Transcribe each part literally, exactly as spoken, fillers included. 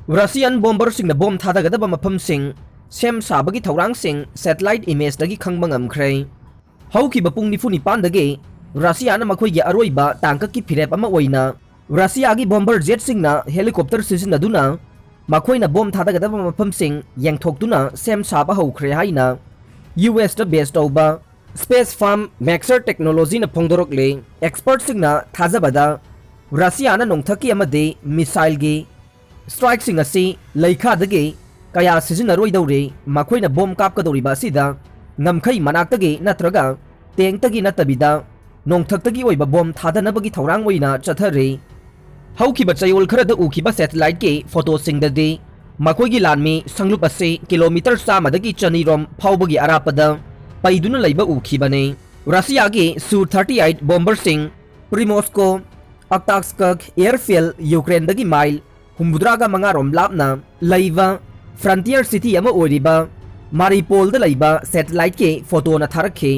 Russian ꯕꯣꯝꯕꯔꯁꯤꯡꯅ bomb ꯊꯥꯗꯒꯗꯕ ꯃꯐꯝꯁꯤꯡ ꯁꯦꯝ ꯁꯥꯕꯒꯤ ꯊꯧꯔꯥꯡꯁꯤꯡ ꯁꯦꯇꯦꯂꯥꯏꯠ ꯏꯃꯦꯖꯇꯒꯤ ꯈꯪꯕ ꯉꯝꯈ꯭ꯔꯦ꯫ ꯍꯧꯈꯤꯕ ꯄꯨꯡ ꯅꯤꯐꯨ ꯅꯤꯄꯥꯟꯗꯒꯤ ꯔꯁꯤꯌꯥꯅ ꯃꯈꯣꯏꯒꯤ ꯑꯔꯣꯏꯕ ꯇꯥꯡꯀꯛꯀꯤ ꯐꯤꯔꯦꯞ ꯑꯃ ꯑꯣꯏꯅ ꯔꯁꯤꯌꯥꯒꯤ ꯕꯣꯝꯕꯔ ꯖꯦꯠꯁꯤꯡꯅ ꯍꯦꯂꯤꯀꯣꯞꯇꯔ ꯁꯤꯖꯤꯟꯅꯗꯨꯅ ꯃꯈꯣꯏꯅ ꯕꯣꯝ ꯊꯥꯗꯒꯗꯕ ꯃꯐꯝꯁꯤꯡ ꯌꯦꯡꯊꯣꯛꯇꯨꯅ ꯁꯦꯝ ꯁꯥꯕ ꯍꯧꯈ꯭ꯔꯦ ꯍꯥꯏꯅ ꯌꯨ ꯑꯦꯁꯇ ꯕꯦꯁ ꯇꯧꯕ ꯁ꯭ꯄꯦꯁ ꯐꯥꯔꯝ ꯃꯦꯛꯁꯔ ꯇꯦꯛꯅꯣꯂꯣꯖꯤꯅ ꯐꯣꯡꯗꯣꯔꯛꯂꯤ꯫ ꯑꯦꯛꯁꯄꯔꯠꯁꯤꯡꯅ ꯊꯥꯖꯕꯗ ꯔꯁꯤꯌꯥꯅ ꯅꯣꯡꯊꯛꯀꯤ ꯑꯃꯗꯤ ꯃꯤꯁꯥꯏꯜꯒꯤ ꯁ꯭ꯇ꯭ꯔꯥꯏꯛꯁꯤꯡ ꯑꯁꯤ ꯂꯩꯈꯥꯗꯒꯤ ꯀꯌꯥ ꯁꯤꯖꯤꯟꯅꯔꯣꯏꯗꯧꯔꯤ꯫ ꯃꯈꯣꯏꯅ ꯕꯣꯝ ꯀꯥꯞꯀꯗꯧꯔꯤꯕ ꯑꯁꯤꯗ ꯉꯝꯈꯩ ꯃꯅꯥꯛꯇꯒꯤ ꯅꯠꯇ꯭ꯔꯒ ꯇꯦꯡꯇꯒꯤ ꯅꯠꯇꯕꯤꯗ ꯅꯣꯡꯊꯛꯇꯒꯤ ꯑꯣꯏꯕ ꯕꯣꯝ ꯊꯥꯗꯅꯕꯒꯤ ꯊꯧꯔꯥꯡ ꯑꯣꯏꯅ ꯆꯠꯊꯔꯤ꯫ ꯍꯧꯈꯤꯕ ꯆꯌꯣꯜ ꯈꯔꯗ ꯎꯈꯤꯕ ꯁꯦꯇꯦꯂꯥꯏꯠꯀꯤ ꯐꯣꯇꯣꯁꯤꯡꯗꯗꯤ ꯃꯈꯣꯏꯒꯤ ꯂꯥꯟꯃꯤ ꯁꯪꯂꯨꯞ ꯑꯁꯤ ꯀꯤꯂꯣꯃꯤꯇꯔ ꯆꯥꯝꯃꯗꯒꯤ ꯆꯅꯤꯔꯣꯝ ꯐꯥꯎꯕꯒꯤ ꯑꯔꯥꯞꯄꯗ ꯄꯩꯗꯨꯅ ꯂꯩꯕ ꯎꯈꯤꯕꯅꯤ꯫ ꯔꯁꯤꯌꯥꯒꯤ ꯁꯨ ꯊꯥꯔꯇꯤ ꯑꯩꯠ ꯕꯣꯝꯕꯔꯁꯤꯡ ꯄ꯭ꯔꯤꯃꯣꯁꯀꯣ ꯑꯛꯇꯥꯛꯁꯀꯛ ꯑꯦꯌꯔꯐꯤꯜ, ꯌꯨꯀ꯭ꯔꯦꯟꯗꯒꯤ ꯃꯥꯏꯜ ꯍꯨꯝꯐꯨꯇꯔꯥꯒ ꯃꯉꯥꯔꯣꯝ ꯂꯥꯞꯅ ꯂꯩꯕ ꯐ꯭ꯔꯟꯇꯤꯌꯔ ꯁꯤꯇꯤ ꯑꯃ ꯑꯣꯏꯔꯤꯕ ꯃꯥꯔꯤꯄꯣꯜꯗ ꯂꯩꯕ ꯁꯦꯇꯦꯂꯥꯏꯠꯀꯤ ꯐꯣꯇꯣꯅ ꯊꯥꯔꯛꯈꯤ꯫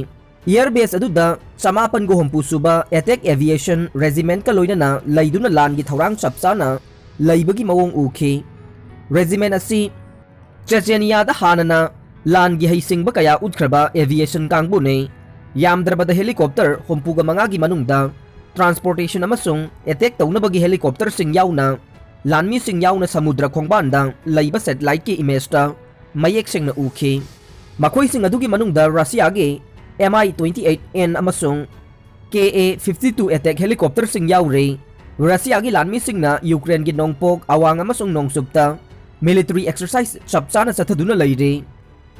ꯑꯦꯌꯔ ꯕꯦꯁ ꯑꯗꯨꯗ ꯆꯃꯥꯄꯟꯒ ꯍꯨꯝꯐꯨ ꯁꯨꯕ ꯑꯦꯇꯦꯛ ꯑꯦꯚꯤꯌꯦꯁꯟ ꯔꯦꯖꯤꯃꯦꯟꯠꯀ ꯂꯣꯏꯅꯅ ꯂꯩꯗꯨꯅ ꯂꯥꯟꯒꯤ ꯊꯧꯔꯥꯡ ꯆꯞ ꯆꯥꯅ ꯂꯩꯕꯒꯤ ꯃꯑꯣꯡ ꯎꯈꯤ꯫ ꯔꯦꯖꯤꯃꯦꯟꯠ ꯑꯁꯤ ꯆꯦꯆꯦꯅꯤꯌꯥꯗ ꯍꯥꯟꯅꯅ ꯂꯥꯟꯒꯤ ꯍꯩꯁꯤꯡꯕ ꯀꯌꯥ ꯎꯠꯈ꯭ꯔꯕ ꯑꯦꯚꯤꯌꯦꯁꯟ ꯀꯥꯡꯕꯨꯅꯤ꯫ ꯌꯥꯝꯗ꯭ꯔꯕꯗ ꯍꯦꯂꯤꯀꯣꯞꯇꯔ ꯍꯨꯝꯐꯨꯒ ꯃꯉꯥꯒꯤ ꯃꯅꯨꯡꯗ ꯇ꯭ꯔꯥꯟꯁꯄꯣꯔꯇꯦꯁꯟ ꯑꯃꯁꯨꯡ ꯑꯦꯇꯦꯛ ꯇꯧꯅꯕꯒꯤ ꯍꯦꯂꯤꯀꯣꯞꯇꯔꯁꯤꯡ ꯌꯥꯎꯅ ꯂꯥꯟꯃꯤꯁꯤꯡ ꯌꯥꯎꯅ ꯁꯃꯨꯗ꯭ꯔ ꯈꯣꯡꯕꯥꯟꯗ ꯂꯩꯕ ꯁꯦꯇꯦꯂꯥꯏꯠꯀꯤ ꯏꯃꯦꯖꯇ ꯃꯌꯦꯛ ꯁꯦꯡꯅ ꯎꯈꯤ꯫ ꯃꯈꯣꯏꯁꯤꯡ ꯑꯗꯨꯒꯤ ꯃꯅꯨꯡꯗ ꯔꯁꯤꯌꯥꯒꯤ M I twenty eight N ꯑꯃꯁꯨꯡ K A fifty two attack ꯍꯦꯂꯤꯀꯣꯞꯇꯔꯁꯤꯡ ꯌꯥꯎꯔꯤ꯫ ꯔꯁꯤꯌꯥꯒꯤ ꯂꯥꯟꯃꯤꯁꯤꯡꯅ ꯌꯨꯀ꯭ꯔꯦꯟꯒꯤ ꯅꯣꯡꯄꯣꯛ, ꯑꯋꯥꯡ ꯑꯃꯁꯨꯡ ꯅꯣꯡꯆꯨꯞꯇ ꯃꯤꯂꯤꯇꯔꯤ ꯑꯦꯛꯁꯔꯁꯥꯏꯖ ꯆꯞ ꯆꯥꯅ ꯆꯠꯊꯗꯨꯅ ꯂꯩꯔꯤ꯫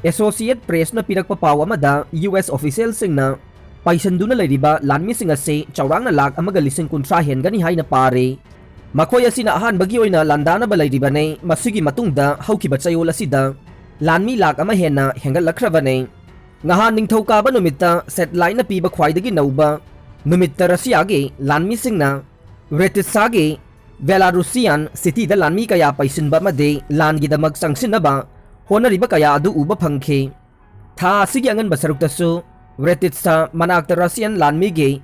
ꯑꯦꯁꯣꯁꯤꯌꯦꯠ ꯄ꯭ꯔꯦꯁꯅ ꯄꯤꯔꯛꯄ ꯄꯥꯎ ꯑꯃꯗ ꯌꯨ ꯑꯦꯁ ꯑꯣꯐꯤꯁꯤꯌꯦꯜꯁꯤꯡꯅ ꯄꯩꯁꯟꯗꯨꯅ ꯂꯩꯔꯤꯕ ꯂꯥꯟꯃꯤꯁꯤꯡ ꯑꯁꯤ ꯆꯥꯎꯔꯥꯛꯅ ꯂꯥꯈ ꯑꯃꯒ ꯂꯤꯁꯤꯡ ꯀꯨꯟꯊ꯭ꯔꯥ ꯍꯦꯟꯒꯅꯤ ꯍꯥꯏꯅ ꯄꯥꯔꯤ꯫ ꯃꯈꯣꯏ ꯑꯁꯤꯅ ꯑꯍꯥꯟꯕꯒꯤ ꯑꯣꯏꯅ ꯂꯥꯟꯗꯥꯅꯕ ꯂꯩꯔꯤꯕꯅꯤ꯫ ꯃꯁꯤꯒꯤ ꯃꯇꯨꯡꯗ ꯍꯧꯈꯤꯕ ꯆꯌꯣꯜ ꯑꯁꯤꯗ ꯂꯥꯟꯃꯤ ꯂꯥꯈ ꯑꯃ ꯍꯦꯟꯅ ꯍꯦꯟꯒꯠꯂꯛꯈ꯭ꯔꯕꯅꯤ꯫ ꯉꯍꯥꯟ ꯅꯤꯡꯊꯧꯀꯥꯕ ꯅꯨꯃꯤꯠꯇ ꯁꯦꯇꯦꯂꯥꯏꯠꯅ ꯄꯤꯕ ꯈ꯭ꯋꯥꯏꯗꯒꯤ ꯅꯧꯕ ꯅꯨꯃꯤꯠꯇ ꯔꯁꯤꯌꯥꯒꯤ ꯂꯥꯟꯃꯤꯁꯤꯡꯅ ꯔꯦꯇꯤꯠꯁꯥꯒꯤ ꯕꯦꯂꯥꯔꯨꯁꯤꯌꯥꯟ ꯁꯤꯇꯤꯗ ꯂꯥꯟꯃꯤ ꯀꯌꯥ ꯄꯩꯁꯤꯟꯕ ꯑꯃꯗꯤ ꯂꯥꯟꯒꯤꯗꯃꯛ ꯆꯪꯁꯤꯟꯅꯕ ꯍꯣꯠꯅꯔꯤꯕ ꯀꯌꯥ ꯑꯗꯨ ꯎꯕ ꯐꯪꯈꯤ꯫ ꯊꯥ ꯑꯁꯤꯒꯤ ꯑꯉꯟꯕ ꯁꯔꯨꯛꯇꯁꯨ ꯔꯦꯇꯤꯠꯁꯥ ꯃꯅꯥꯛꯇ ꯔꯁꯤꯌꯥꯟ ꯂꯥꯟꯃꯤꯒꯤ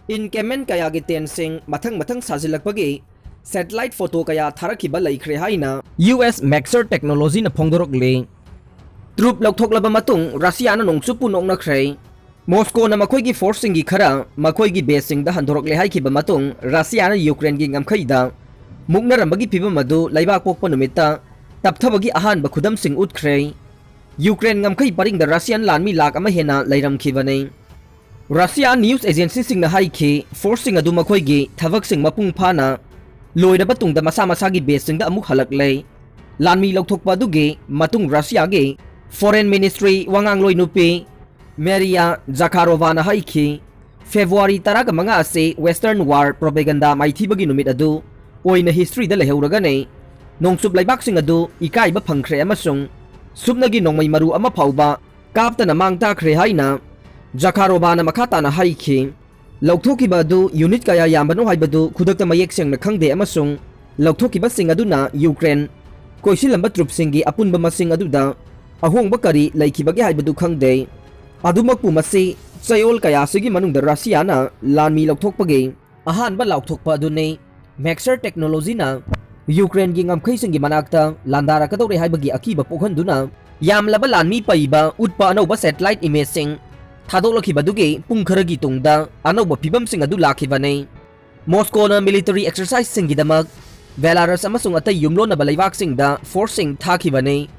ꯏꯟꯀꯦꯃꯦꯟ ꯀꯌꯥꯒꯤ ꯇꯦꯟꯁꯤꯡ ꯃꯊꯪ ꯃꯊꯪ ꯁꯥꯖꯤꯜꯂꯛꯄꯒꯤ satellite photo ꯀꯌꯥ ꯊꯥꯔꯛꯈꯤꯕ ꯂꯩꯈ꯭ꯔꯦ ꯍꯥꯏꯅ U S Maxar Technologyꯅ ꯐꯣꯡꯗꯣꯔꯛꯂꯤ꯫ Troop ꯂꯧꯊꯣꯛꯂꯕ ꯃꯇꯨꯡ ꯔꯁꯤꯌꯥꯅ ꯅꯣꯡꯆꯨꯞꯄꯨ ꯅꯣꯛꯅꯈ꯭ꯔꯦ꯫ ꯃꯣꯁꯀꯣꯅ ꯃꯈꯣꯏꯒꯤ forceꯁꯤꯡꯒꯤ ꯈꯔ ꯃꯈꯣꯏꯒꯤ baseꯁꯤꯡꯗ ꯍꯟꯗꯣꯔꯛꯂꯦ ꯍꯥꯏꯈꯤꯕ ꯃꯇꯨꯡ ꯔꯁꯤꯌꯥꯅ ꯌꯨꯀ꯭ꯔꯦꯟꯒꯤ ꯉꯝꯈꯩꯗ ꯃꯨꯛꯅꯔꯝꯕꯒꯤ ꯐꯤꯚꯝ ꯑꯗꯨ ꯂꯩꯕꯥꯛ ꯄꯣꯛꯄ ꯅꯨꯃꯤꯠꯇ ꯇꯞꯊꯕꯒꯤ ꯑꯍꯥꯟꯕ ꯈꯨꯗꯝꯁꯤꯡ ꯎꯠꯈ꯭ꯔꯦ꯫ ꯌꯨꯀ꯭ꯔꯦꯟ ꯉꯝꯈꯩ ꯄꯔꯤꯡꯗ ꯔꯁꯤꯌꯥꯟ ꯂꯥꯟꯃꯤ ꯂꯥꯈ ꯑꯃ ꯍꯦꯟꯅ ꯂꯩꯔꯝꯈꯤꯕꯅꯤ꯫ ꯔꯁꯤꯌꯥ news agencyꯁꯤꯡꯅ ꯍꯥꯏꯈꯤ, forceꯁꯤꯡ ꯑꯗꯨ ꯃꯈꯣꯏꯒꯤ ꯊꯕꯛꯁꯤꯡ ꯃꯄꯨꯡ ꯐꯥꯅ ꯂꯣꯏꯔꯕ ꯇꯨꯡꯗ ꯃꯁꯥ ꯃꯁꯥꯒꯤ baseꯁꯤꯡꯗ ꯑꯃꯨꯛ ꯍꯜꯂꯛꯂꯦ꯫ ꯂꯥꯟꯃꯤ ꯂꯧꯊꯣꯛꯄ ꯑꯗꯨꯒꯤ ꯃꯇꯨꯡ ꯔꯁꯤꯌꯥꯒꯤ Foreign Ministry ꯋꯥꯉꯥꯡꯂꯣꯏ ꯅꯨꯄꯤ ꯃꯦꯔꯤꯌꯥ ꯖꯈꯥꯔꯣꯚꯥꯅ ꯍꯥꯏꯈꯤ, February ꯇꯔꯥꯒ ꯃꯉꯥ ꯑꯁꯤ Western War Propaganda ꯃꯥꯏꯊꯤꯕꯒꯤ ꯅꯨꯃꯤꯠ ꯑꯗꯨ ꯑꯣꯏꯅ historyꯗ ꯂꯩꯍꯧꯔꯒꯅꯤ꯫ ꯅꯣꯡꯆꯨꯞ ꯂꯩꯕꯥꯛꯁꯤꯡ ꯑꯗꯨ ꯏꯀꯥꯏꯕ ꯐꯪꯈ꯭ꯔꯦ ꯑꯃꯁꯨꯡ ꯁꯨꯞꯅꯒꯤ ꯅꯣꯡꯃꯩ ꯃꯔꯨ ꯑꯃ ꯐꯥꯎꯕ ꯀꯥꯞꯇꯅ ꯃꯥꯡ ꯇꯥꯛꯈ꯭ꯔꯦ ꯍꯥꯏꯅ ꯖꯈꯥꯔꯣꯚꯥꯅ ꯃꯈꯥ ꯇꯥꯅ ꯍꯥꯏꯈꯤ꯫ ꯂꯧꯊꯣꯛꯈꯤꯕ ꯑꯗꯨ unit ꯀꯌꯥ ꯌꯥꯝꯕꯅꯣ ꯍꯥꯏꯕꯗꯨ ꯈꯨꯗꯛꯇ ꯃꯌꯦꯛ ꯁꯦꯡꯅ ꯈꯪꯗꯦ ꯑꯃꯁꯨꯡ ꯂꯧꯊꯣꯛꯈꯤꯕꯁꯤꯡ ꯑꯗꯨꯅ ꯌꯨꯀ꯭ꯔꯦꯟ ꯀꯣꯏꯁꯤꯜꯂꯝꯕ troopꯁꯤꯡꯒꯤ ꯑꯄꯨꯟꯕ ꯃꯁꯤꯡ ꯑꯗꯨꯗ ꯑꯍꯣꯡꯕ ꯀꯔꯤ ꯂꯩꯈꯤꯕꯒꯦ ꯍꯥꯏꯕꯗꯨ ꯈꯪꯗꯦ꯫ ꯑꯗꯨꯃꯛꯄꯨ ꯃꯁꯤ ꯆꯌꯣꯜ ꯀꯌꯥꯁꯤꯒꯤ ꯃꯅꯨꯡꯗ ꯔꯁꯤꯌꯥꯅ ꯂꯥꯟꯃꯤ ꯂꯧꯊꯣꯛꯄꯒꯤ ꯑꯍꯥꯟꯕ ꯂꯥꯎꯊꯣꯛꯄ ꯑꯗꯨꯅꯤ꯫ Maxar Technologyꯅ ꯌꯨꯀ꯭ꯔꯦꯟꯒꯤ ꯉꯝꯈꯩꯁꯤꯡꯒꯤ ꯃꯅꯥꯛꯇ ꯂꯥꯟꯗꯥꯔꯛꯀꯗꯧꯔꯦ ꯍꯥꯏꯕꯒꯤ ꯑꯀꯤꯕ ꯄꯣꯛꯍꯟꯗꯨꯅ ꯌꯥꯝꯂꯕ ꯂꯥꯟꯃꯤ ꯄꯩꯕ ꯎꯠꯄ ꯑꯅꯧꯕ satellite imageꯁꯤꯡ ꯊꯥꯗꯣꯛꯂꯛꯈꯤꯕꯗꯨꯒꯤ ꯄꯨꯡ ꯈꯔꯒꯤ ꯇꯨꯡꯗ ꯑꯅꯧꯕ ꯐꯤꯚꯝꯁꯤꯡ ꯑꯗꯨ ꯂꯥꯛꯈꯤꯕꯅꯤ꯫ ꯃꯣꯁꯀꯣꯅ military exerciseꯁꯤꯡꯒꯤꯗꯃꯛ Belarus ꯑꯃꯁꯨꯡ ꯑꯇꯩ ꯌꯨꯝꯂꯣꯟꯅꯕ ꯂꯩꯕꯥꯛꯁꯤꯡꯗ forceꯁꯤꯡ ꯊꯥꯈꯤꯕꯅꯤ꯫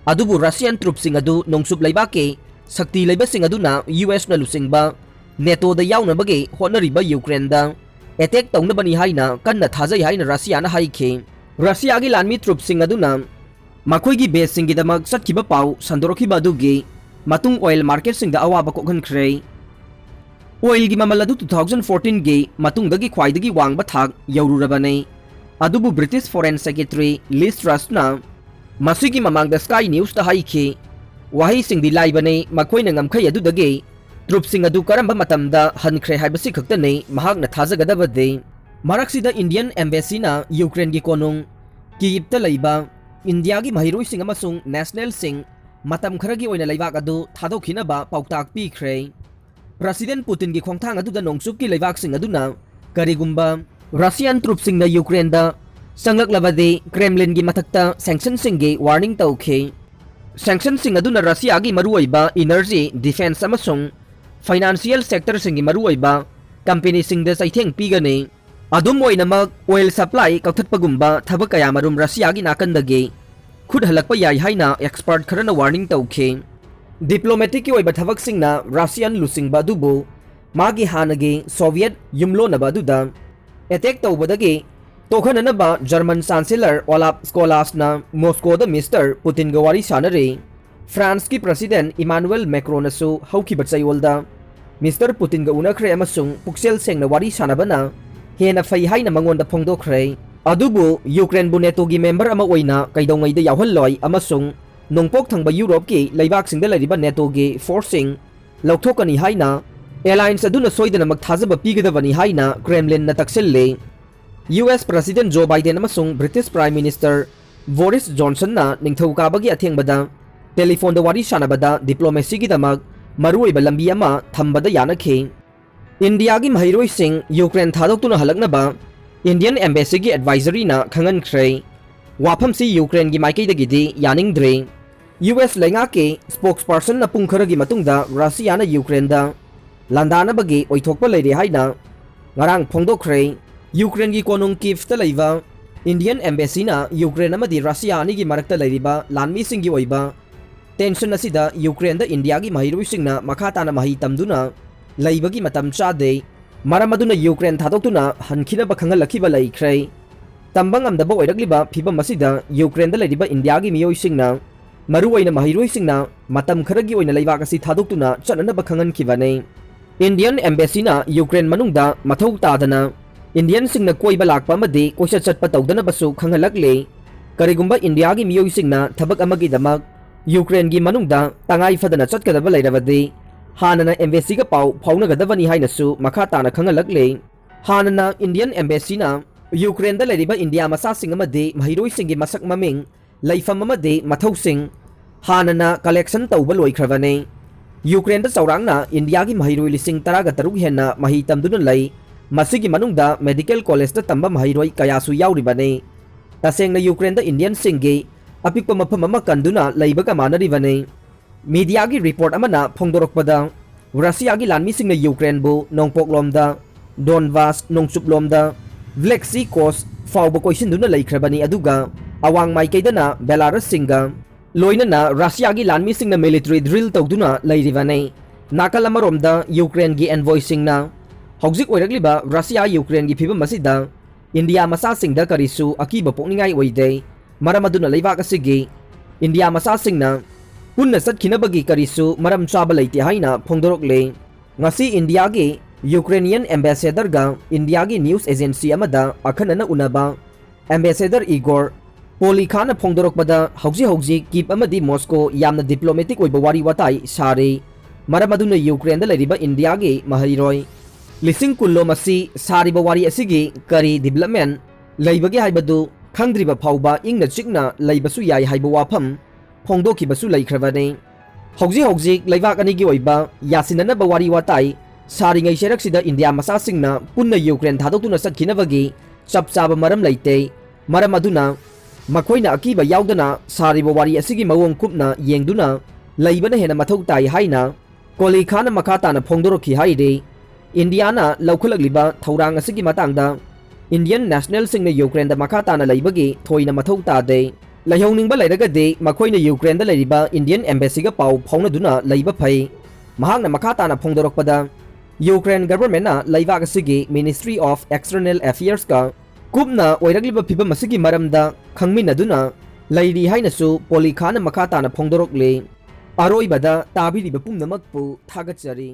ꯑꯗꯨꯕꯨ Russian troopꯁꯤꯡ ꯑꯗꯨ ꯅꯣꯡꯆꯨꯞ ꯂꯩꯕꯥꯛꯀꯤ ꯁꯛꯇꯤ ꯂꯩꯕꯁꯤꯡ ꯑꯗꯨꯅ USꯅ ꯂꯨꯆꯤꯡꯕ NATOꯗ ꯌꯥꯎꯅꯕꯒꯤ ꯍꯣꯠꯅꯔꯤꯕ ꯌꯨꯀ꯭ꯔꯦꯟꯗ attack ꯇꯧꯅꯕꯅꯤ ꯍꯥꯏꯅ ꯀꯟꯅ ꯊꯥꯖꯩ ꯍꯥꯏꯅ ꯔꯁꯤꯌꯥꯅ ꯍꯥꯏꯈꯤ꯫ ꯔꯁꯤꯌꯥꯒꯤ ꯂꯥꯟꯃꯤ troopꯁꯤꯡ ꯑꯗꯨꯅ ꯃꯈꯣꯏꯒꯤ baseꯁꯤꯡꯒꯤꯗꯃꯛ ꯆꯠꯈꯤꯕ ꯄꯥꯎ ꯁꯟꯗꯣꯔꯛꯈꯤꯕ ꯑꯗꯨꯒꯤ ꯃꯇꯨꯡ oil marketꯁꯤꯡꯗ ꯑꯋꯥꯕ ꯀꯣꯛꯍꯟꯈ꯭ꯔꯦ꯫ Oilꯒꯤ ꯃꯃꯜ ꯑꯗꯨ two thousand fourteenꯒꯤ ꯃꯇꯨꯡꯗꯒꯤ ꯈ꯭ꯋꯥꯏꯗꯒꯤ ꯋꯥꯡꯕ ꯊꯥꯛ ꯌꯧꯔꯨꯔꯕꯅꯤ꯫ ꯑꯗꯨꯕꯨ British Foreign Secretary Liz Trussꯅ ꯃꯁꯤꯒꯤ ꯃꯃꯥꯡꯗ Sky Newsꯇ ꯍꯥꯏꯈꯤ, ꯋꯥꯍꯩꯁꯤꯡꯗꯤ ꯂꯥꯏꯕꯅꯤ, ꯃꯈꯣꯏꯅ ꯉꯝꯈꯩ ꯑꯗꯨꯗꯒꯤ troopꯁꯤꯡ ꯑꯗꯨ ꯀꯔꯝꯕ ꯃꯇꯝꯗ ꯍꯟꯈ꯭ꯔꯦ ꯍꯥꯏꯕꯁꯤ ꯈꯛꯇꯅꯤ ꯃꯍꯥꯛꯅ ꯊꯥꯖꯒꯗꯕꯗꯤ꯫ ꯃꯔꯛꯁꯤꯗ Indian Embassyꯅ ꯌꯨꯀ꯭ꯔꯦꯟꯒꯤ ꯀꯣꯅꯨꯡ ꯀꯤꯌꯤꯞꯇ ꯂꯩꯕ ꯏꯟꯗꯤꯌꯥꯒꯤ ꯃꯍꯩꯔꯣꯏꯁꯤꯡ ꯑꯃꯁꯨꯡ nationalꯁꯤꯡ ꯃꯇꯝ ꯈꯔꯒꯤ ꯑꯣꯏꯅ ꯂꯩꯕꯥꯛ ꯑꯗꯨ ꯊꯥꯗꯣꯛꯈꯤꯅꯕ ꯄꯥꯎꯇꯥꯛ ꯄꯤꯈ꯭ꯔꯦ꯫ President Putinꯒꯤ ꯈꯣꯡꯊꯥꯡ ꯑꯗꯨꯗ ꯅꯣꯡꯆꯨꯞꯀꯤ ꯂꯩꯕꯥꯛꯁꯤꯡ ꯑꯗꯨꯅ ꯀꯔꯤꯒꯨꯝꯕ ꯔꯁꯤꯌꯥꯟ ꯇ꯭ꯔꯨꯞꯁꯤꯡꯅ ꯌꯨꯀ꯭ꯔꯦꯟꯗ ꯆꯪꯂꯛꯂꯕꯗꯤ ꯀ꯭ꯔꯦꯝꯂꯤꯟꯒꯤ ꯃꯊꯛꯇ ꯁꯦꯡꯁꯟꯁꯤꯡꯒꯤ ꯋꯥꯔꯅꯤꯡ ꯇꯧꯈꯤ꯫ ꯁꯦꯡꯁꯟꯁꯤꯡ ꯑꯗꯨꯅ ꯔꯁꯤꯌꯥꯒꯤ ꯃꯔꯨꯑꯣꯏꯕ ꯏꯅꯔꯖꯤ, ꯗꯤꯐꯦꯟꯁ ꯑꯃꯁꯨꯡ ꯐꯥꯏꯅꯥꯟꯁꯤꯌꯦꯜ ꯁꯦꯛꯇꯔꯁꯤꯡꯒꯤ ꯃꯔꯨꯑꯣꯏꯕ ꯀꯝꯄꯦꯅꯤꯁꯤꯡꯗ ꯆꯩꯊꯦꯡ ꯄꯤꯒꯅꯤ꯫ ꯑꯗꯨꯝ ꯑꯣꯏꯅꯃꯛ, ꯑꯣꯏꯜ ꯁꯄ꯭ꯂꯥꯏ ꯀꯛꯊꯠꯄꯒꯨꯝꯕ ꯊꯕꯛ ꯀꯌꯥꯃꯔꯨꯝ ꯔꯁꯤꯌꯥꯒꯤ ꯅꯥꯀꯟꯗꯒꯤ ꯈꯨꯠ ꯍꯜꯂꯛꯄ ꯌꯥꯏ ꯍꯥꯏꯅ ꯑꯦꯛꯁꯄꯔꯠ ꯈꯔꯅ ꯋꯥꯔꯅꯤꯡ ꯇꯧꯈꯤ꯫ ꯗꯤꯄ꯭ꯂꯣꯃꯦꯇꯤꯛꯀꯤ ꯑꯣꯏꯕ ꯊꯕꯛꯁꯤꯡꯅ ꯔꯁꯤꯌꯥꯟ ꯂꯨꯆꯤꯡꯕ ꯑꯗꯨꯕꯨ ꯃꯥꯒꯤ ꯍꯥꯟꯅꯒꯤ ꯁꯣꯚꯤꯌꯦꯠ ꯌꯨꯝꯂꯣꯟꯅꯕ ꯑꯗꯨꯗ ꯑꯦꯇꯦꯛ ꯇꯧꯕꯗꯒꯤ ꯇꯣꯛꯍꯟꯅꯅꯕ ꯖꯔꯃꯟ ꯆꯥꯟꯁꯦꯂꯔ ꯑꯣꯂꯥꯞ ꯁ꯭ꯀꯣꯂꯥꯁꯅ ꯃꯣꯁꯀꯣꯗ ꯃꯤꯁꯇꯔ ꯄꯨꯇꯤꯟꯒ ꯋꯥꯔꯤ ꯁꯥꯟꯅꯔꯤ꯫ ꯐ꯭ꯔꯥꯟꯁꯀꯤ ꯄ꯭ꯔꯁꯤꯗꯦꯟ ꯏꯃꯥꯅꯨꯑꯦꯜ ꯃꯦꯀ꯭ꯔꯣꯅꯁꯨ ꯍꯧꯈꯤꯕ ꯆꯌꯣꯜꯗ ꯃꯤꯁꯇꯔ ꯄꯨꯇꯤꯟꯒ ꯎꯅꯈ꯭ꯔꯦ ꯑꯃꯁꯨꯡ ꯄꯨꯛꯆꯦꯜ ꯁꯦꯡꯅ ꯋꯥꯔꯤ ꯁꯥꯟꯅꯕꯅ ꯍꯦꯟꯅ ꯐꯩ ꯍꯥꯏꯅ ꯃꯉꯣꯟꯗ ꯐꯣꯡꯗꯣꯛꯈ꯭ꯔꯦ꯫ ꯑꯗꯨꯕꯨ ꯌꯨꯀ꯭ꯔꯦꯟꯕꯨ ꯅꯦꯇꯣꯒꯤ ꯃꯦꯝꯕꯔ ꯑꯃ ꯑꯣꯏꯅ ꯀꯩꯗꯧꯉꯩꯗ ꯌꯥꯎꯍꯜꯂꯣꯏ ꯑꯃꯁꯨꯡ ꯅꯣꯡꯄꯣꯛ ꯊꯪꯕ ꯌꯨꯔꯣꯞꯀꯤ ꯂꯩꯕꯥꯛꯁꯤꯡꯗ ꯂꯩꯔꯤꯕ ꯅꯦꯇꯣꯒꯤ ꯐꯣꯔꯁꯁꯤꯡ ꯂꯧꯊꯣꯛꯀꯅꯤ ꯍꯥꯏꯅ ꯑꯦꯂꯥꯏꯟꯁ ꯑꯗꯨꯅ ꯁꯣꯏꯗꯅꯃꯛ ꯊꯥꯖꯕ ꯄꯤꯒꯗꯕꯅꯤ ꯍꯥꯏꯅ ꯀ꯭ꯔꯦꯝꯂꯤꯟꯅ ꯇꯛꯁꯤꯜꯂꯤ꯫ ꯌꯨ ꯑꯦꯁ ꯄ꯭ꯔꯁꯤꯗꯦꯟ ꯖꯣ ꯕꯥꯏꯗꯦꯟ ꯑꯃꯁꯨꯡ ꯕ꯭ꯔꯤꯇꯤꯁ ꯄ꯭ꯔꯥꯏꯝ ꯃꯤꯅꯤꯁꯇꯔ ꯕꯣꯔꯤꯁ ꯖꯣꯟꯁꯟꯅ ꯅꯤꯡꯊꯧꯀꯥꯕꯒꯤ ꯑꯊꯦꯡꯕꯗ ꯇꯦꯂꯤꯐꯣꯟꯗ ꯋꯥꯔꯤ ꯁꯥꯟꯅꯕꯗ ꯗꯤꯄ꯭ꯂꯣꯃꯦꯁꯤꯒꯤꯗꯃꯛ ꯃꯔꯨꯑꯣꯏꯕ ꯂꯝꯕꯤ ꯑꯃ ꯊꯝꯕꯗ ꯌꯥꯅꯈꯤ꯫ ꯏꯟꯗꯤꯌꯥꯒꯤ ꯃꯍꯩꯔꯣꯏꯁꯤꯡ ꯌꯨꯀ꯭ꯔꯦꯟ ꯊꯥꯗꯣꯛꯇꯨꯅ ꯍꯜꯂꯛꯅꯕ ꯏꯟꯗꯤꯌꯟ ꯑꯦꯝꯕꯦꯁꯤꯒꯤ ꯑꯦꯗꯚꯥꯏꯖꯔꯤꯅ ꯈꯪꯍꯟꯈ꯭ꯔꯦ꯫ ꯋꯥꯐꯝꯁꯤ ꯌꯨꯀ꯭ꯔꯦꯟꯒꯤ ꯃꯥꯏꯀꯩꯗꯒꯤꯗꯤ ꯌꯥꯅꯤꯡꯗ꯭ꯔꯦ꯫ ꯌꯨ ꯑꯦꯁ ꯂꯩꯉꯥꯛꯀꯤ ꯁ꯭ꯄꯣꯛꯁꯄꯔꯁꯟꯅ ꯄꯨꯡ ꯈꯔꯒꯤ ꯃꯇꯨꯡꯗ ꯔꯁꯤꯌꯥꯅ ꯌꯨꯀ꯭ꯔꯦꯟꯗ ꯂꯥꯟꯗꯥꯅꯕꯒꯤ ꯑꯣꯏꯊꯣꯛꯄ ꯂꯩꯔꯦ ꯍꯥꯏꯅ ꯉꯔꯥꯡ ꯐꯣꯡꯗꯣꯛꯈ꯭ꯔꯦ꯫ ꯌꯨꯀ꯭ꯔꯦꯟꯒꯤ ꯀꯣꯅꯨꯡ ꯀꯤꯐꯇ ꯂꯩꯕ ꯏꯟꯗꯤꯌꯟ ꯑꯦꯝꯕꯦꯁꯤꯅ ꯌꯨꯀ꯭ꯔꯦꯟ ꯑꯃꯗꯤ ꯔꯁꯤꯌꯥ ꯑꯅꯤꯒꯤ ꯃꯔꯛꯇ ꯂꯩꯔꯤꯕ ꯂꯥꯟꯃꯤꯁꯤꯡꯒꯤ ꯑꯣꯏꯕ ꯇꯦꯟꯁꯟ ꯑꯁꯤꯗ ꯌꯨꯀ꯭ꯔꯦꯟꯗ ꯏꯟꯗꯤꯌꯥꯒꯤ ꯃꯍꯩꯔꯣꯏꯁꯤꯡꯅ ꯃꯈꯥ ꯇꯥꯅ ꯃꯍꯩ ꯇꯝꯗꯨꯅ ꯂꯩꯕꯒꯤ ꯃꯇꯝ ꯆꯥꯗꯦ꯫ ꯃꯔꯝ ꯑꯗꯨꯅ ꯌꯨꯀ꯭ꯔꯦꯟ ꯊꯥꯗꯣꯛꯇꯨꯅ ꯍꯟꯈꯤꯅꯕ ꯈꯪꯍꯜꯂꯛꯈꯤꯕ ꯂꯩꯈ꯭ꯔꯦ꯫ ꯇꯝꯕ ꯉꯝꯗꯕ ꯑꯣꯏꯔꯛꯂꯤꯕ ꯐꯤꯕꯝ ꯑꯁꯤꯗ ꯌꯨꯀ꯭ꯔꯦꯟꯗ ꯂꯩꯔꯤꯕ ꯏꯟꯗꯤꯌꯥꯒꯤ ꯃꯤꯑꯣꯏꯁꯤꯡꯅ, ꯃꯔꯨꯑꯣꯏꯅ ꯃꯍꯩꯔꯣꯏꯁꯤꯡꯅ, ꯃꯇꯝ ꯈꯔꯒꯤ ꯑꯣꯏꯅ ꯂꯩꯕꯥꯛ ꯑꯁꯤ ꯊꯥꯗꯣꯛꯇꯨꯅ ꯆꯠꯅꯅꯕ ꯈꯪꯍꯟꯈꯤꯕꯅꯤ꯫ ꯏꯟꯗꯤꯌꯟ ꯑꯦꯝꯕꯦꯁꯤꯅ ꯌꯨꯀ꯭ꯔꯦꯟ ꯃꯅꯨꯡꯗ ꯃꯊꯧ ꯇꯥꯗꯅ ꯏꯟꯗꯤꯌꯟꯁꯤꯡꯅ ꯀꯣꯏꯕ ꯂꯥꯛꯄ ꯑꯃꯗꯤ ꯀꯣꯏꯆꯠ ꯆꯠꯄ ꯇꯧꯗꯅꯕꯁꯨ ꯈꯪꯍꯜꯂꯛꯂꯤ꯫ ꯀꯔꯤꯒꯨꯝꯕ ꯏꯟꯗꯤꯌꯥꯒꯤ ꯃꯤꯑꯣꯏꯁꯤꯡꯅ ꯊꯕꯛ ꯑꯃꯒꯤꯗꯃꯛ ꯌꯨꯀ꯭ꯔꯦꯟꯒꯤ ꯃꯅꯨꯡꯗ ꯇꯉꯥꯏ ꯐꯗꯅ ꯆꯠꯀꯗꯕ ꯂꯩꯔꯕꯗꯤ, ꯍꯥꯟꯅꯅ ꯑꯦꯝꯕꯦꯁꯤꯒ ꯄꯥꯎ ꯐꯥꯎꯅꯒꯗꯕꯅꯤ ꯍꯥꯏꯅꯁꯨ ꯃꯈꯥ ꯇꯥꯅ ꯈꯪꯍꯜꯂꯛꯂꯤ꯫ ꯍꯥꯟꯅꯅ ꯏꯟꯗꯤꯌꯟ ꯑꯦꯝꯕꯦꯁꯤꯅ ꯌꯨꯀ꯭ꯔꯦꯟꯗ ꯂꯩꯔꯤꯕ ꯏꯟꯗꯤꯌꯥ ꯃꯆꯥꯁꯤꯡ ꯑꯃꯗꯤ ꯃꯍꯩꯔꯣꯏꯁꯤꯡꯒꯤ ꯃꯁꯛ ꯃꯃꯤꯡ, ꯂꯩꯐꯝ ꯑꯃꯗꯤ ꯃꯊꯧꯁꯤꯡ ꯍꯥꯟꯅꯅ ꯀꯂꯦꯛꯁꯟ ꯇꯧꯕ ꯂꯣꯏꯈ꯭ꯔꯕꯅꯤ꯫ ꯌꯨꯀ꯭ꯔꯦꯟꯗ ꯆꯥꯎꯔꯥꯛꯅ ꯏꯟꯗꯤꯌꯥꯒꯤ ꯃꯍꯩꯔꯣꯏ ꯂꯤꯁꯤꯡ ꯇꯔꯥꯒ ꯇꯔꯨꯛ ꯍꯦꯟꯅ ꯃꯍꯩ ꯇꯝꯗꯨꯅ ꯂꯩ꯫ ꯃꯁꯤꯒꯤ ꯃꯅꯨꯡꯗ medical collegeꯇ ꯇꯝꯕ ꯃꯍꯩꯔꯣꯏ ꯀꯌꯥꯁꯨ ꯌꯥꯎꯔꯤꯕꯅꯤ꯫ ꯇꯁꯦꯡꯅ ꯌꯨꯀ꯭ꯔꯦꯟꯗ Indianꯁꯤꯡꯒꯤ ꯑꯄꯤꯛꯄ ꯃꯐꯝ ꯑꯃ ꯀꯟꯗꯨꯅ ꯂꯩꯕꯒ ꯃꯥꯟꯅꯔꯤꯕꯅꯤ꯫ Mediaꯒꯤ report ꯑꯃꯅ ꯐꯣꯡꯗꯣꯔꯛꯄꯗ, ꯔꯁꯤꯌꯥꯒꯤ ꯂꯥꯟꯃꯤꯁꯤꯡꯅ ꯌꯨꯀ꯭ꯔꯦꯟꯕꯨ ꯅꯣꯡꯄꯣꯛꯂꯣꯝꯗ, ꯗꯣꯟꯕꯥꯁ ꯅꯣꯡꯆꯨꯞꯂꯣꯝꯗ, Black Sea coast ꯐꯥꯎꯕ ꯀꯣꯏꯁꯤꯟꯗꯨꯅ ꯂꯩꯈ꯭ꯔꯕꯅꯤ, ꯑꯗꯨꯒ ꯑꯋꯥꯡ ꯃꯥꯏꯀꯩꯗꯅ ꯕꯦꯂꯥꯔꯁꯁꯤꯡꯒ ꯂꯣꯏꯅꯅ ꯔꯁꯤꯌꯥꯒꯤ ꯂꯥꯟꯃꯤꯁꯤꯡꯅ military drill ꯇꯧꯗꯨꯅ ꯂꯩꯔꯤꯕꯅꯤ꯫ ꯅꯥꯀꯜ ꯑꯃꯔꯣꯝꯗ ꯌꯨꯀ꯭ꯔꯦꯟꯒꯤ envoyꯁꯤꯡꯅ ꯍꯧꯖꯤꯛ ꯑꯣꯏꯔꯛꯂꯤꯕ ꯔꯁꯤꯌꯥ ꯌꯨꯀ꯭ꯔꯦꯟꯒꯤ ꯐꯤꯕꯝ ꯑꯁꯤꯗ ꯏꯟꯗꯤꯌꯥ ꯃꯆꯥꯁꯤꯡꯗ ꯀꯔꯤꯁꯨ ꯑꯀꯤꯕ ꯄꯣꯛꯅꯤꯡꯉꯥꯏ ꯑꯣꯏꯗꯦ, ꯃꯔꯝ ꯑꯗꯨꯅ ꯂꯩꯕꯥꯛ ꯑꯁꯤꯒꯤ ꯏꯟꯗꯤꯌꯥ ꯃꯆꯥꯁꯤꯡꯅ ꯄꯨꯟꯅ ꯆꯠꯈꯤꯅꯕꯒꯤ ꯀꯔꯤꯁꯨ ꯃꯔꯝ ꯆꯥꯕ ꯂꯩꯇꯦ ꯍꯥꯏꯅ ꯐꯣꯡꯗꯣꯔꯛꯂꯦ꯫ ꯉꯁꯤ ꯏꯟꯗꯤꯌꯥꯒꯤ Ukrainian ambassadorꯒ ꯏꯟꯗꯤꯌꯥꯒꯤ news agency ꯑꯃꯗ ꯑꯈꯟꯅꯅ ꯎꯅꯕ ambassador Igor Polyakhovꯅ ꯐꯣꯡꯗꯣꯔꯛꯄꯗ, ꯍꯧꯖꯤꯛ ꯍꯧꯖꯤꯛ ꯀꯤꯞ ꯑꯃꯗꯤ ꯃꯣꯁꯀꯣ ꯌꯥꯝꯅ diplomatic ꯑꯣꯏꯕ ꯋꯥꯔꯤ ꯋꯥꯇꯥꯏ ꯁꯥꯔꯤ, ꯃꯔꯝ ꯑꯗꯨꯅ ꯌꯨꯀ꯭ꯔꯦꯟꯗ ꯂꯩꯔꯤꯕ ꯏꯟꯗꯤꯌꯥꯒꯤ ꯃꯍꯩꯔꯣꯏ ꯂꯤꯁꯤꯡ ꯀꯨꯟ ꯂꯣꯝ ꯑꯁꯤ ꯁꯥꯔꯤꯕ ꯋꯥꯔꯤ ꯑꯁꯤꯒꯤ ꯀꯔꯤ development ꯂꯩꯕꯒꯦ ꯍꯥꯏꯕꯗꯨ ꯈꯪꯗ꯭ꯔꯤꯕ ꯐꯥꯎꯕ ꯏꯪꯅ ꯆꯤꯛꯅ ꯂꯩꯕꯁꯨ ꯌꯥꯏ ꯍꯥꯏꯕ ꯋꯥꯐꯝ ꯐꯣꯡꯗꯣꯛꯈꯤꯕꯁꯨ ꯂꯩꯈ꯭ꯔꯕꯅꯤ꯫ ꯍꯧꯖꯤꯛ ꯍꯧꯖꯤꯛ ꯂꯩꯕꯥꯛ ꯑꯅꯤꯒꯤ ꯑꯣꯏꯕ ꯌꯥꯁꯤꯟꯅꯅꯕ ꯋꯥꯔꯤ ꯋꯥꯇꯥꯏ ꯁꯥꯔꯤꯉꯩ ꯆꯩꯔꯛꯁꯤꯗ ꯏꯟꯗꯤꯌꯥ ꯃꯆꯥꯁꯤꯡꯅ ꯄꯨꯟꯅ ꯌꯨꯀ꯭ꯔꯦꯟ ꯊꯥꯗꯣꯛꯇꯨꯅ ꯆꯠꯈꯤꯅꯕꯒꯤ ꯆꯞ ꯆꯥꯕ ꯃꯔꯝ ꯂꯩꯇꯦ, ꯃꯔꯝ ꯑꯗꯨꯅ ꯃꯈꯣꯏꯅ ꯑꯀꯤꯕ ꯌꯥꯎꯗꯅ ꯁꯥꯔꯤꯕ ꯋꯥꯔꯤ ꯑꯁꯤꯒꯤ ꯃꯑꯣꯡ ꯀꯨꯞꯅ ꯌꯦꯡꯗꯨꯅ ꯂꯩꯕꯅ ꯍꯦꯟꯅ ꯃꯊꯧ ꯇꯥꯏ ꯍꯥꯏꯅ ꯀꯣꯂꯤꯈꯥꯅ ꯃꯈꯥ ꯇꯥꯅ ꯐꯣꯡꯗꯣꯔꯛꯈꯤ ꯍꯥꯏꯔꯤ꯫ ꯏꯟꯗꯤꯌꯥꯅ ꯂꯧꯈꯠꯂꯛꯂꯤꯕ ꯊꯧꯔꯥꯡ ꯑꯁꯤꯒꯤ ꯃꯇꯥꯡꯗ Indian nationalꯁꯤꯡꯅ ꯌꯨꯀ꯭ꯔꯦꯟꯗ ꯃꯈꯥ ꯇꯥꯅ ꯂꯩꯕꯒꯤ ꯊꯣꯏꯅ ꯃꯊꯧ ꯇꯥꯗꯦ꯫ ꯂꯩꯍꯧꯅꯤꯡꯕ ꯂꯩꯔꯒꯗꯤ ꯃꯈꯣꯏꯅ ꯌꯨꯀ꯭ꯔꯦꯟꯗ ꯂꯩꯔꯤꯕ Indian embassyꯒ ꯄꯥꯎ ꯐꯥꯎꯅꯗꯨꯅ ꯂꯩꯕ ꯐꯩ꯫ ꯃꯍꯥꯛꯅ ꯃꯈꯥ ꯇꯥꯅ ꯐꯣꯡꯗꯣꯔꯛꯄꯗ, ꯌꯨꯀ꯭ꯔꯦꯟ governmentꯅ ꯂꯩꯕꯥꯛ ꯑꯁꯤꯒꯤ Ministry of External Affairsꯀ ꯀꯨꯞꯅ ꯑꯣꯏꯔꯛꯂꯤꯕ ꯐꯤꯕꯝ ꯑꯁꯤꯒꯤ ꯃꯔꯝꯗ ꯈꯪꯃꯤꯟꯅꯗꯨꯅ ꯂꯩꯔꯤ ꯍꯥꯏꯅꯁꯨ ꯄꯣꯂꯤꯈꯥꯅ ꯃꯈꯥ ꯇꯥꯅ ꯐꯣꯡꯗꯣꯔꯛꯂꯤ꯫ ꯑꯔꯣꯏꯕꯗ ꯇꯥꯕꯤꯔꯤꯕ ꯄꯨꯝꯅꯃꯛꯄꯨ ꯊꯥꯒꯠꯆꯔꯤ꯫